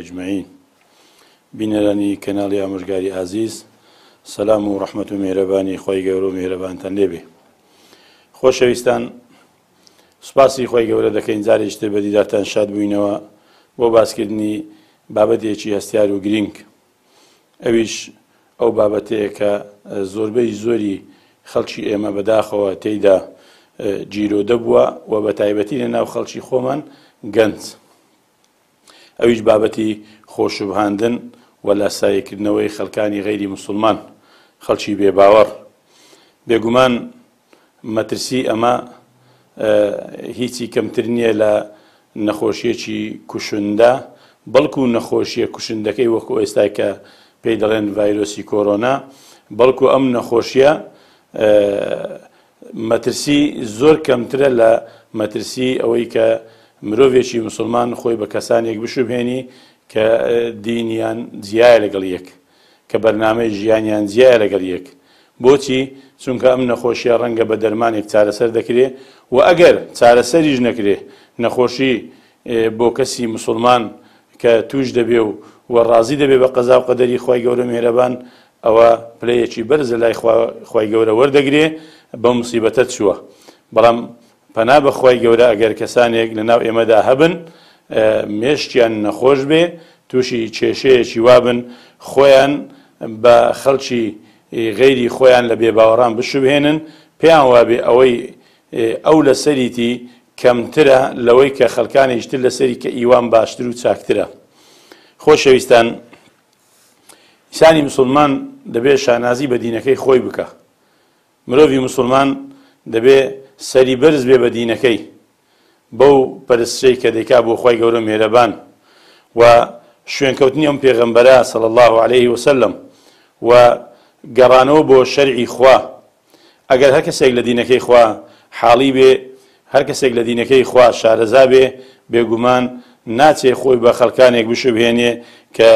اجمعین. بینەرانی کەناڵی ئامۆژگاری ئازیز سەلام و ڕەحمەت و میهرەبانی خوای گەورە و میهرەبانتان لێبێ. خۆشەویستان سوپاسی خوای گەورە دەکەین جارێکی تر بە دیدارتان شاد بووینەوە بۆ باسکردنی بابەتێکی هەستیار و گرینگ ئەویش ئەو بابەتەیە کە زۆربەی زۆری خەڵکی ئێمە بەداخەوە تێیدا گیرۆدە بووە و بە تایبەتی لە ناو خەڵکی خۆمان گەنج. ئەویش بابەتی خۆشوبهاندن و لاساییکردنەوەی خەڵکانی غەیری موسڵمان، خەڵکی بێ باوەڕ. بێگومان مەترسی ئەمە هیچی کەمتر نییە لە نەخۆشییەکی کوشندە، بەڵکو نەخۆشییە کوشندەکەی وەکو ئێستا کە پێی دەڵێن ڤایرۆسی کۆرۆنا، بەڵکو ئەم نەخۆشییە مەترسی زۆر کەمترە لە مەترسی ئەوەی کە مرۆڤێکی موسڵمان خۆی بە کەسانێک بشوبهێنی کە دینیان جیایە لەگەڵ یەک، کە بەرنامەی ژیانیان جیایە لەگەڵ یەک. بۆچی؟ چونکە ئەم نەخۆشیە ڕەنگە بە دەرمانێک چارەسەر دەکرێ و ئەگەر چارەسەریش نەکرێ نەخۆشی بۆ کەسی موسڵمان کە توش دەبێ و و ڕازی دەبێ بە قەزا و قەدەری خوای گەورە میهرەبان ئەوە پلەیەکی بەرز لە لای خوا خوای گەورە وەردەگرێ بەم موسیبەتە چووە بەڵام پەنا بە خوای گەورە ئەگەر کەسانێک لە ناو ئێمەدا هەبن مێشکیان نەخۆش بێ تووشی کێشەیەکی وابن خۆیان بە خەڵکی غەیری خۆیان لە بێباوەڕان بشوبهێنن پێیان وابێ ئەوەی ئەو لەسەریتی کەمترە لەوەی کە خەڵکانێکی تر لەسەری کە ئیوان باشتر و چاکترە. خۆشەویستان ئینسانی مسوڵمان دەبێ شانازی بە دینەکەی خۆی بکا. مرۆڤی مسوڵمان دەبێ سەری بەرز بێ بە دینەکەی بەو پەرستشەی کە دەیکا بۆ خوای گەورە میهرەبان و شوێنکەوتنی ئەم پێغەمبەرە صلی اللە علیه وسلم و گەڕانەوە بۆ شەرعی خوا ئەگەر هەر کەسێک لە دینەکەی خوا حاڵی بێ، هەر کەسێک لە دینەکەی خوا شارەزا بێ، بێگومان ناچێ خۆی بە خەڵکانێک بشوبهێنێ کە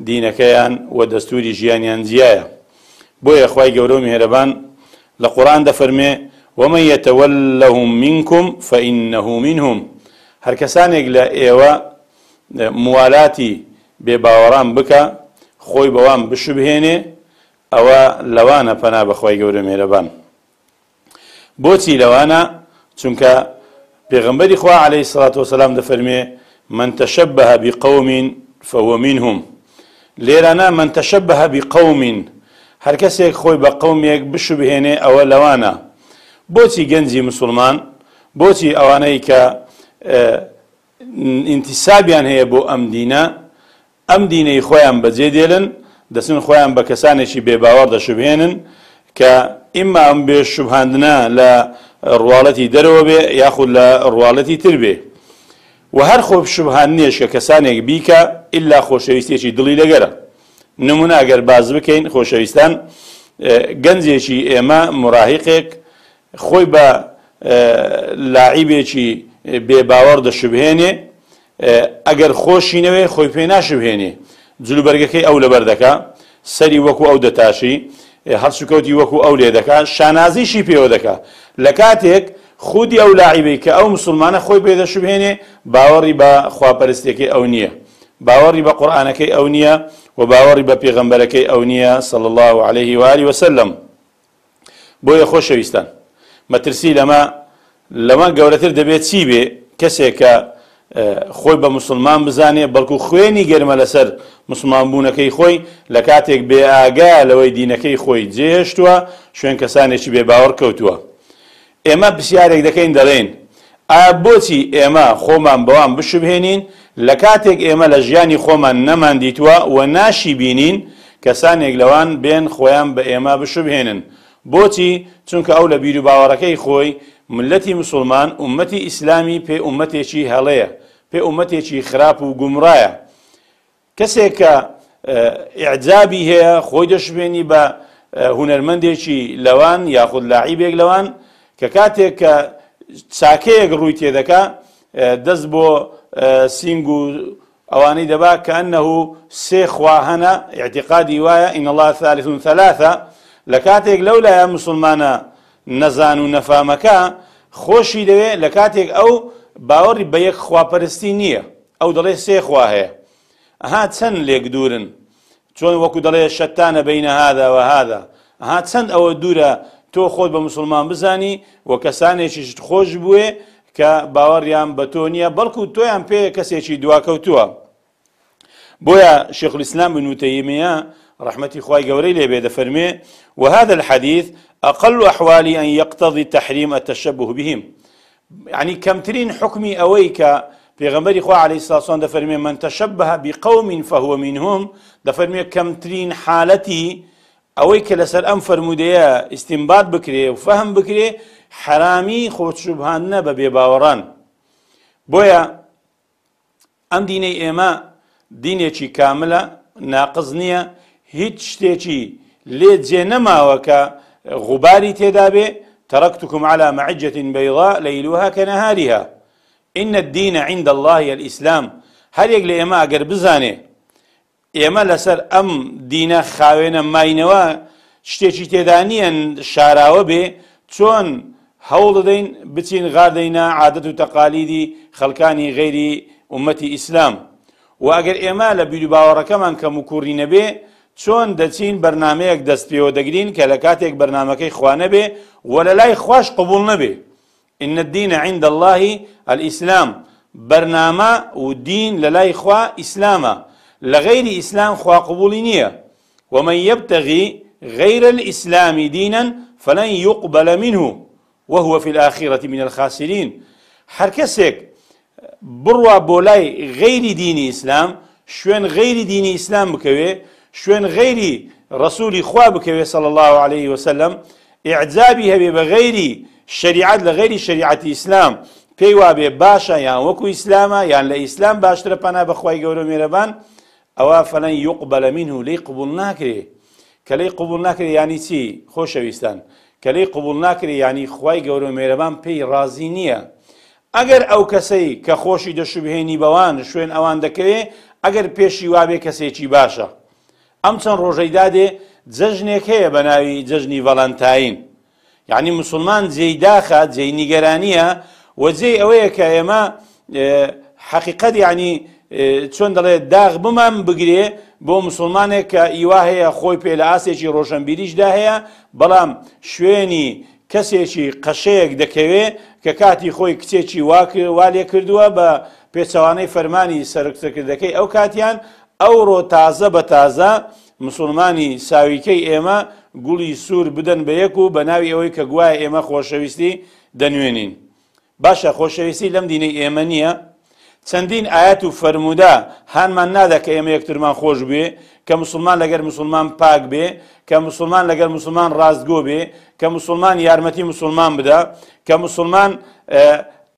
دینەکەیان و دەستووری ژیانیان جیایە. بۆیە خوای گەورە و میهرەبان لە قورئان دەفەرمێ، ومن یتولهم منکم فانه منهم، هەر کەسانێک لە ئێوە موالاتی بێباوەڕان بکا، خۆی بەوان بشوبهێنێ، ئەوە لەوانە پەنا بەخوای گەورە مێرەبان. بۆچی لەوانە؟ چونکە پێغەمبەری خوا عەلەیهی سڵات وسلام دەفەرمێ من تشبه بقوم فهو منهم. لێرانە من تشبه بقوم هەر کەسێک خۆی بە قەومێک بشوبهێنێ ئەوە لەوانە. بۆچی گەنجی مسوڵمان؟ بۆچی ئەوانەی کە ئینتیسابیان هەیە بۆ ئەم دینە ئەم دینەی خۆیان بەجێ دێلن، دەچن خۆیان بە کەسانێکی بێ باوەڕ دەشوبهێنن کە ئیمما ئەم بێ شوبهاندنە لە ڕواڵەتی دەرەوە بێ یاخود لە ڕواڵەتی تر بێ و هەر خۆ شوبهاندنێش کە کەسانێک بیکا ئیلا خۆشەویستیەکی دڵی لەگەرە. نمونە ئەگەر باس بکەین خۆشەویستان گەنجێکی ئێمە موراهیقێک خۆی بە لاعیبێکی بێ باوەڕ دەشوبهێنێ ئەگەر خۆشی نەوێ خۆی پێ ناشوبهێنێ، جلوبەرگەکەی ئەو لەبەر دەکا، سەری وەکو ئەو دەتاشی، هەڵسوکەوتی وەکو ئەو لێ دەکا، شانازیشی پێوە دەکا. لە کاتێک خودی ئەو لاعیبەی کە ئەو مسوڵمانە خۆی پێ دەشوبهێنێ باوەڕی بە خواپەرستیەکەی ئەو نییە، باوەڕی بە قورئانەکەی ئەو نییە و باوەڕی بە پێغەمبەرەکەی ئەو نییە صلی اللە علیه و آله وسلم. بۆیە خۆشەویستان مەترسی لەمە لەمە گەورەتر دەبێت چی بێ کەسێک کە خۆی بە مسلمان بزانێ بەڵکو خوێنی گەرمە لەسەر مسلمان بوونەکەی خۆی لە کاتێک بێ ئاگا لەوەی دینەکەی خۆی جێهێشتووە شوێن کەسانێکی بێ باوەڕ کەوتووە ئێمە پرسیارێک دەکەین دەڵێین ئایا بۆچی ئێمە خۆمان بەوان بشوبهێنین لە کاتێک ئێمە لە ژیانی خۆمان نەماندیتووە و ناشی بینین کەسانێک لەوان بێن خۆیان بە ئێمە بشوبهێنن بۆچی چونکە ئەو لە بیروباوەڕەکەی خۆی مللەتی مسوڵمان ئوممەتی ئیسلامی پێ ئوممەتێکی هەڵەیە پێ ئوممەتێکی خراپ و گومڕایە کەسێک کە ئیعجابی هەیە خۆی دەشوبێنی بە هونەرمەندێکی لەوان یاخود لاعیبێک لەوان کە کاتێک کە چاکەیەک ڕووی تێدەکا دەست بۆ سینگ و ئەوانەی دەبا کە ئەنه سێ خوا هەنە اعتقادی وایە ان الله ثالث ثلاثە لە کاتێک لەو لایە مسلمانە نەزان و نەفامەکە خۆشی دەوێ لە کاتێک ئەو باوەڕی بە یەک خواپەرستی نییە ئەو دەڵێ سێ خوا هەیە. ئەها چەند لێک دوورن چۆن وەکو دەڵێ شتان بین هذا و هذا ئەها چەند ئەوە دوورە تۆ خۆت بە مسلمان بزانی و کەسانێکیشت خۆش بوێ کە باوەڕیان بە تۆ نییە بەڵکو تۆیان پێ کەسێکی دواکەوتووە بۆیە شێخ الإسلام بن تيمية ڕەحمەتی خوای گەورەی لێ بێ دەفەرمێ وهذا الحديث أقل أحوال أن يقتضي تحريم التشبه بهم یعنی کەمترین حکمی ئەوەی کە پێغەمبەری خوا عەلەیهی سڵات وسلام دەفەرمێ من تشبه بقوم فهو منهم دەفەرمێ کەمترین حالەتی ئەوەی کە لەسەر ئەم فەرموودەیە ئیستینبات بکرێ و فەهم بکرێ حەرامی خۆشوبهاندنە بە بێباوەڕان بۆیە ئەم دینەی ئێمە دینێکی کاملە، ناقص نییە، هیچ شتێکی لێ جێ نەماوە کە غوباری تێدا بێ، ترکتکم علی معجة بیضاء لیلها کنهارها ان الدین عند اللە الاسلام، هەر یەک لە ئێمە ئەگەر بزانێ ئێمە لەسەر ئەم دینە خاوێنە ماینەوە شتێکی تێدا نییە شاراوە بێ، چۆن هەوڵ دەدەین بچین غار دەینە عادەت و تەقالیدی خەڵکانی غەیری ئوممەتی ئیسلام و ئەگەر ئێمە لە بیروباوەڕەکەمان کەموکوڕی نەبێ چۆن دەچین بەرنامەیەک دەست پێوە دەگرین کە لە کاتێک بەرنامەکەی خوا نەبێ و لە لای خواش قبوڵ نەبێ ان الدین عند اللە الاسلام بەرنامە و دین لەلای خوا ئیسلامە لە غەیری ئیسلام خوا قبوڵی نییە ومن یبتغی غیر الاسلام دینا فلن یقبل منه وهو فی الآخرة من الخاسرین هەر کەسێک بڕوا بۆ لای غەیری دینی ئیسلام شوێن غەیری دینی ئیسلام بکەوێ شوێن غەیری ڕسولی خوا بکەوێ صلی الله عليه وسلم ئیعجابی هەبێ بە غەیری شەریعەت لە غەیری شەریعەتی ئیسلام پێی وابێ باشە یان وەکو ئیسلامە یان لە ئیسلام باشترە پەنا بەخوای گەورە و مێرەبان ئەوە فلن یقبل منه لێی قبوڵ ناکرێ کە لێی قبوڵ ناکرێ یانی چی خۆشەویستان کە لێی قبوڵ ناکرێ یانی خوای گەورە و مێرەبان پێی ڕازی نییە ئەگەر ئەو کەسەی کە خۆشی دەشوبهێنی بەوان شوێن ئەوان دەکەوێ ئەگەر پێشی وابێ کەسێکی باشە ئەم چەند ڕۆژەی دادێ جەژنێک هەیە بە ناوی جەژنی ڤەلەنتاین یعنی مسلمان جێی داخە جێی نیگەرانیە و جێی ئەوەیە کە ئێمە حەقیقەت یعنی چۆن دەڵێ داغ بمان بگرێ بۆ مسلمانێک کە ئیوا هەیە خۆی پێ لە ئاستێکی ڕۆشنبیریشدا هەیە بەڵام شوێنی کەسێکی قەشەیەک دەکەوێ کە کاتی خۆی کچێکی وا لێ کردووە بە پێچەوانەی فەرمانی سەرکردەکەی ئەو کاتیان ئەوڕۆ تازە بە تازە مسوڵمانی ساویکەی ئێمە گوڵی سوور بدەن بە یەک و بە ناوی ئەوەی کە گوایە ئێمە خۆشەویستی دەنوێنین. باشە خۆشەویستی لەم دینەی ئێمە نییە؟ چەندین ئایەت و فەرموودە هانمان نادا کە ئێمە یەکترمان خۆش بوێ، کە مسوڵمان لەگەر مسوڵمان پاک بێ، کە مسوڵمان لەگەر مسوڵمان ڕاستگۆ بێ، کە مسوڵمان یارمەتی مسوڵمان بدا، کە مسوڵمان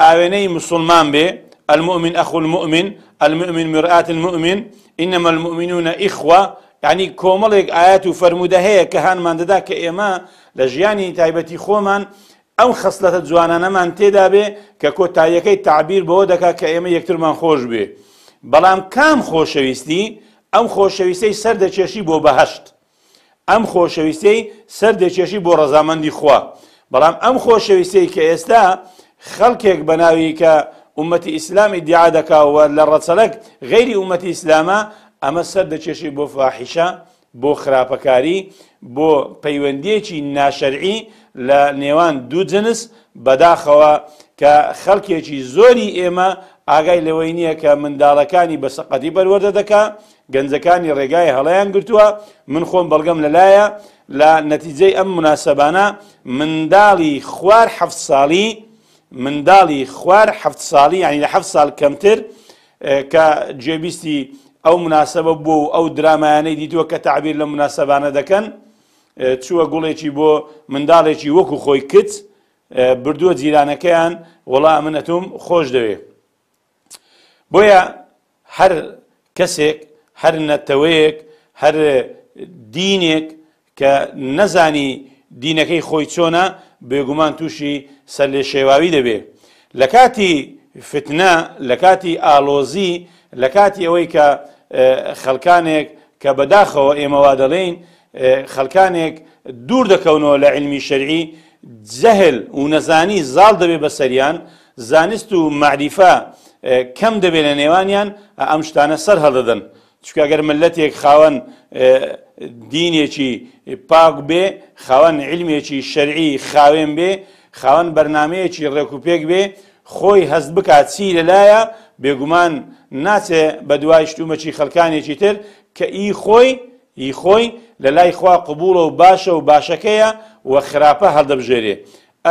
ئاوێنەی مسوڵمان بێ، المؤمن اخو المؤمن، المؤمن مرآة المؤمن، انما المؤمنون اخوە، یانی کۆمەڵێک ئایەت و فەرموودە هەیە کە هانمان دەدا کە ئێمە لە ژیانی تایبەتی خۆمان ئەم خەسلەتە جوانانەمان تێدا بێ کە کۆتاییەکەی تەعبیر بەوە دەکا کە ئێمە یەکترمان خۆش بوێ. بەڵام کام خۆشەویستی؟ ئەم خۆشەویستەی سەر دەکێشی بۆ بەهەشت. ئەم خۆشەویستیەی سەر دەکێشی بۆ ڕەزامەندی خوا بەڵام ئەم خۆشەویستیەی کە ئێستا خەڵکێک بە ناوی کە ئومەتی ئیسلام ئیدعا دەکا و لە ڕەچەلەک غەیری ئومەتی ئیسلامە ئەمە سەر دەکێشی بۆ فاحیشە بۆ خراپەکاری بۆ پەیوەندیەکی ناشەرعی لە نێوان دوو جنس بەداخەوە کە خەڵکێکی زۆری ئێمە ئاگای لەوەی نییە کە منداڵەکانی بە سەقەتی پەروەردە دەکا گەنجەکانی ڕێگای هەڵەیان گرتووە، من خۆم بەڵگەم لەلایە، لە نەتیجەی ئەم موناسەبانە منداڵی خوار حەفت ساڵی منداڵی خوار حەفت ساڵی یعنی لە حەفت ساڵ کەمتر کە گوێبیستی ئەو موناسەبە بووە و ئەو درامایانەی دیتووە کە تەعبیر لەم موناسەبانە دەکەن چووە گوڵێکی بۆ منداڵێکی وەکو خۆی کچ بردووە جیرانەکەیان وەڵا من ئەتوم خۆش دەوێ بۆیە هەر کەسێک، هەر نەتەوەیەک، هەر دینێک کە نەزانی دینەکەی خۆی چۆنە، بێگومان تووشی سەرلێشێواوی دەبێ. لە کاتی فتنە، لە کاتی ئاڵۆزی، لە کاتی ئەوەی کە خەڵکانێک کە بەداخەوە ئێمە وا دەڵێین، خەڵکانێک دوور دەکەونەوە لە عیلمی شەرعی، جەهل و نەزانی زاڵ دەبێ بەسەریان، زانست و مەعریفە کەم دەبێ لە نێوانیان، ئەم شتانە سەر هەڵدەدەن. چونکە گەر مللەتێک خاوەن دینێکی پاک بێ، خاوەن عیلمێکی شەرعی خاوێن بێ، خاوەن بەرنامەیەکی ڕێک و پێک بێ، خۆی هەست بکا چی لەلایە، بێگومان ناچێ بەدوای شتومەکی خەڵکانێکی تر کە ئی خۆی ئی خۆی لەلای خوا قبوڵە و باشە و باشەکەیە و خراپە هەڵدەبژێرێ.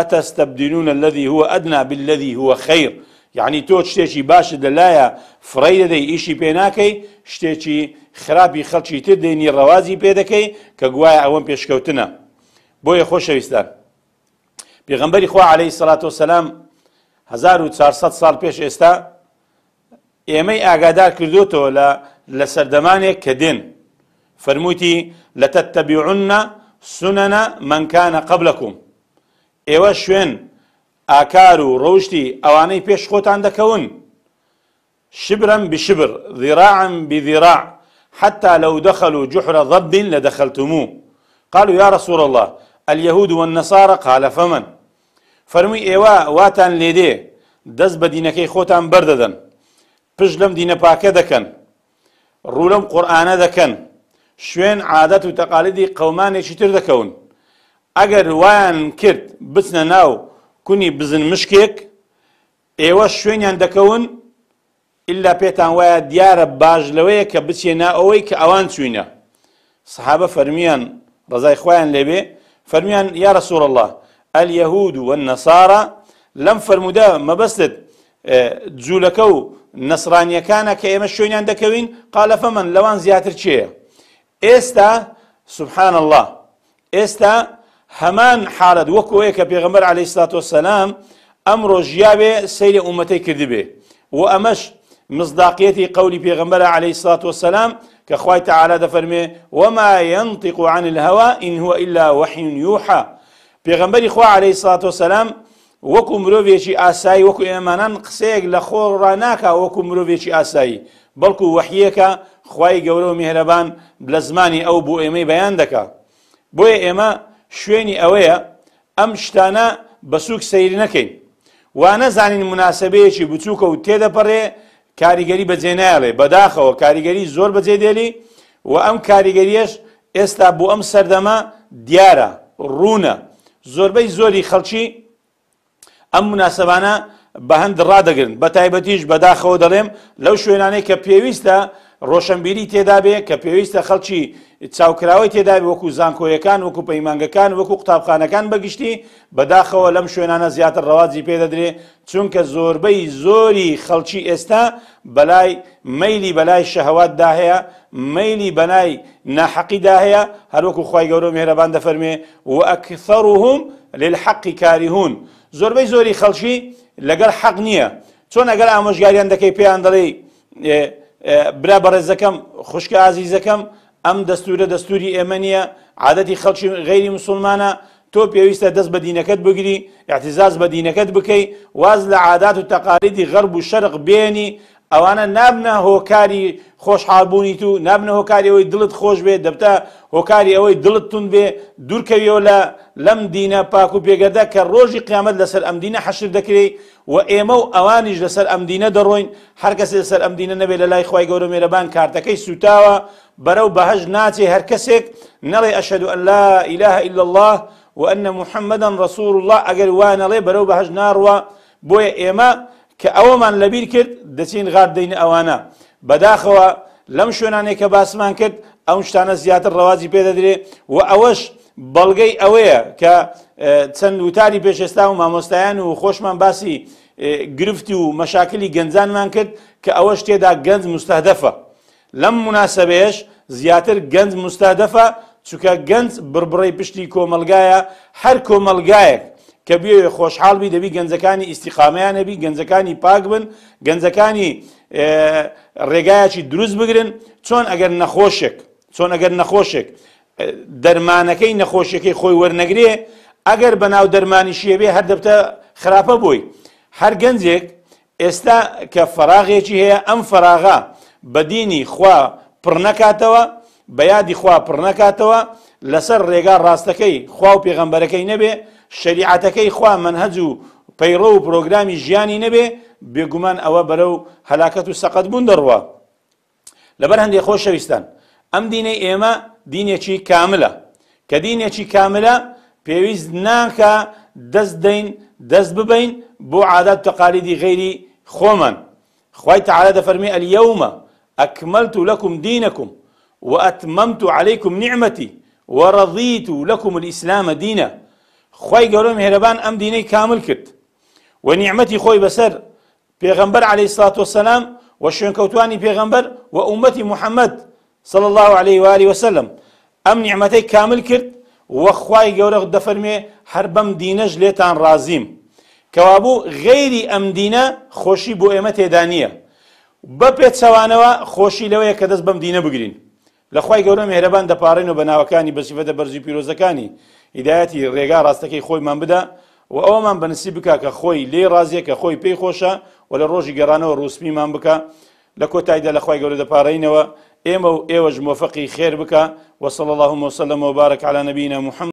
اتستبدلون الذی هو ادنی بالذی هو خیر یەعنی تۆ شتێکی باشت لەلایە فڕێی دەدەی ئیشی پێ ناکەی شتێکی خراپی خەڵکی تر دێنی ڕەواجی پێ دەکەی کە گوایە ئەوەم پێشکەوتنە بۆیە خۆشەویستان پێغەمبەری خوا عەلەیهی سەڵات وسەلام 1400 ساڵ پێش ئێستا ئێمەی ئاگادار کردوتەوە لە لە سەردەمانێک کە دێن فەرموویتی لتتبعن سنن من کان قبلکم ئێوە شوێن ئاکار و ڕەوشتی ئەوانەی پێش خۆتان دەکەون شبرا بشبر ذراعا بذراع حتى لو دخلوا جحر ضب لدخلتموه قالوا يا رسول الله اليهود والنصارى قال فمن فەرمووی ئێوە واتان لێدێ دەست بە دینەکەی خۆتان بەردەدەن پشت لەم دینە پاکە دەکەن ڕوو لەم قورئانە دەکەن، شوێن عادەت و تەقالیدی قەومانێکی تر دەکەون، ئەگەر وایان کرد بچنە ناو کونی بزن مشکێک، ئێوەش شوێنیان دەکەون، ئیلا پێتان وایە دیارە باش لەوەیە کە بچیە ناو ئەوەی کە ئەوان چووینە. سەحابە فەرمیان، ڕەزای خوایان لێ بێ، فەرمیان، یا رسول اللە، الیهود والنصارا، لەم فەرموودە مەبەستت جوولەکە و نەسرانیەکانە کە ئێمە شوێنیان دەکەوین، قال فمن، لەوان زیاتر کێیە؟ ئێستا سبحان اللە ئێستا هەمان حالەت وەکو ئەوەیە کە پێغەمبەر عەلەیهی سڵات وەسەلام ئەمڕۆ ژیاوێ سەیری ئومەتەی کردبێ و ئەمەش مصداقیەتی قەولی پێغەمبەرە عەلەیهی سڵات وەسەلام کە خوای تەعالا دەفەرمێ وما ينطق عن الهوى إن هو إلا وحي يوحى پێغەمبەری خوا عەلەیهی سڵات وەسەلام وەکو مرۆڤێکی ئاسایی وەکو ئێمەمانان قسەیەک لە خۆ ڕاناکا وەکو مرۆڤێکی ئاسایی بەڵکو وەحیەکە خوای گەورە و میهرەبان لە زمانی ئەو بۆ ئێمەی بەیان دەکا بۆیە ئێمە شوێنی ئەوەیە ئەم شتانە بە سوک سەیر نەکەین وا نەزانین موناسەبەیەکی بچووکە و تێدەپەڕێ کاریگەری بەجێ نایەڵێ بەداخەوە کاریگەری زۆر بەجێ دێلی و ئەم کاریگەریەش ئێستا بۆ ئەم سەردەمە دیارە ڕوونە زۆربەی زۆری خەڵکی ئەم موناسەبانە بە هەند ڕادەگرن، بە تایبەتیش بەداخەوە دەڵێم لەو شوێنانەی کە پێویستە ڕۆشەنبیری تێدابێ، کە پێویستە خەڵکی چاوکراوەی تێدابێ وەکو زانکۆیەکان، وەکو پەیمانگەکان، وەکو قوتابخانەکان بەگشتی، بەداخەوە لەم شوێنانە زیاتر ڕەواجی پێدەدرێ، چونکە زۆربەی زۆری خەڵکی ئێستا بەلای مەیلی بەلای شەهەواتدا هەیە، مەیلی بەلای ناحەقیدا هەیە، هەروەکو خوای گەورە و میهرەبان دەفەرموێ، واکثرهم للحق کارهون، زۆربەی زۆری خەڵکی لەگەڵ حەق نییە، چۆن ئەگەر ئامۆژگاریان دەکەی پێیان دەڵێی برا بەڕێزەکەم، خوشکە ئازیزەکەم، ئەم دەستورە دەستوری ئێمە نییە، عادەتی خەڵکی غەیری موسڵمانە، تۆ پێویستە دەست بە دینەکەت بگری، ئیعتیزاز بە دینەکەت بکەی، واز لە عادات و تەقالیدی غەرب و شەرق بێنی، ئەوانە نابنە هۆکاری خۆشحاڵ بوونی تو، نابنە هۆکاری ئەوەی دڵت خۆش بێ، دەبتە هۆکاری ئەوەی دڵت توند بێ، دوورکەویەوە لە لەم دینە پاک و پێگەردە کە ڕۆژی قیامەت لەسەر ئەم دینە حەشر دەکرێی و ئێمە و ئەوانیش لەسەر ئەم دینە دەڕۆین، هەر کەسێ لەسەر ئەم دینە نەبێ لەلای خوای گەورە و مێرەبان کارتەکەی سووتاوە بەرەو بەهەشت ناچێ، هەر کەسێک نەڵێ اشهد ان لا اله الا اللە وان محمدا رسول اللە ئەگەر وا نەڵێ بەرەو بەهەشت ناڕوا، بۆیە ئێمە کە ئەوەمان لەبیر کرد دەچین غار دەینە ئەوانە. بەداخەوە لەم شوێنانەی کە باسمان کرد ئەو شتانە زیاتر ڕەواجی پێ دەدرێ و ئەوەش بەڵگەی ئەوەیە کە چەند وتاری پێش ئێستا و مامۆستایان و خۆشمان باسی گرفت و مەشاکلی گەنجانمان کرد کە ئەوەش تێدا گەنج مستهدفە. لەم موناسەبەیەش زیاتر گەنج موستەهدەفە، چونکە گەنج بڕبڕەی پشتی کۆمەڵگایە، هەر کۆمەڵگایەک کە بیەوێ خۆشحاڵ بی دەبی گەنجەکانی ئیستیقامەیان هەبی، گەنجەکانی پاک بن، گەنجەکانی ڕێگایەکی دروست بگرن، چۆن ئەگەر نەخۆشێک چۆن ئەگەر نەخۆشێک دەرمانەکەی نەخۆشیەکەی خۆی وەرنەگرێ ئەگەر بەناو دەرمانیشیە بێ هەر دەبتە خراپە بۆی هەر گەنجێک ئێستا کە فەراغێکی هەیە ئەم فەراغە بە دینی خوا پڕ نەکاتەوە، بە یادی خوا پڕ نەکاتەوە، لەسەر ڕێگا ڕاستەکەی خوا و پێغەمبەرەکەی نەبێ، شەریعەتەکەی خوا مەنهەج و پەیڕەو و پرۆگرامی ژیانی نەبێ، بێگومان ئەوە بەرەو هەلاکەت و سەقەت بوون دەڕوا. لەبەر هەندێ خۆشەویستان ئەم دینەی ئێمە دینێکی کاملە کە دینێکی کاملە پێویست ناکا دەست دەین دەست ببەین بۆ عادات و تەقالیدی غەیری خۆمان خوای تعالی دەفەرمێ الیوم اکملت لکم دینکم واتممت علیکم نعمتی ورضیت لکم الاسلام دینا خوای گەورە میهرەبان ئەم دینەی کامل کرد و نیعمەتی خۆی بەسەر پێغەمبەر عەلەیهی سڵات وسلام و شوێنکەوتوانی پێغەمبەر و ئومەتی محەممەد صلی الله علیه و آله وسلم ئەم نیعمەتەی کامل کرد و خوای گەورە دەفەرمێ هەر بەم دینەش لێتان ڕازیم کەوابوو غەیری ئەم دینە خۆشی بۆ ئێمە تێدا نییە بە پێچەوانەوە خۆشی لەوەیە کە دەست بەم دینە بگرین لە خوای گەورە مێهرەبان دەپاڕێین و بە ناوەکانی بە سیفەتە بەرز و پیرۆزەکانی هیدایەتی ڕێگا ڕاستەکەی خۆیمان بدا و ئەوەمان بە نسیب بکا کە خۆی لێی ڕازیە کە خۆی پێی خۆشە و لە ڕۆژی گەڕانەوە ڕووسپیمان بکا لە کۆتایدا لە خوای گەورە دەپاڕێینەوە ئێمە و ئێوەش مۆفەقی خێر بکا وصلی اللهم وسلم وبارک علی نبینا محمد.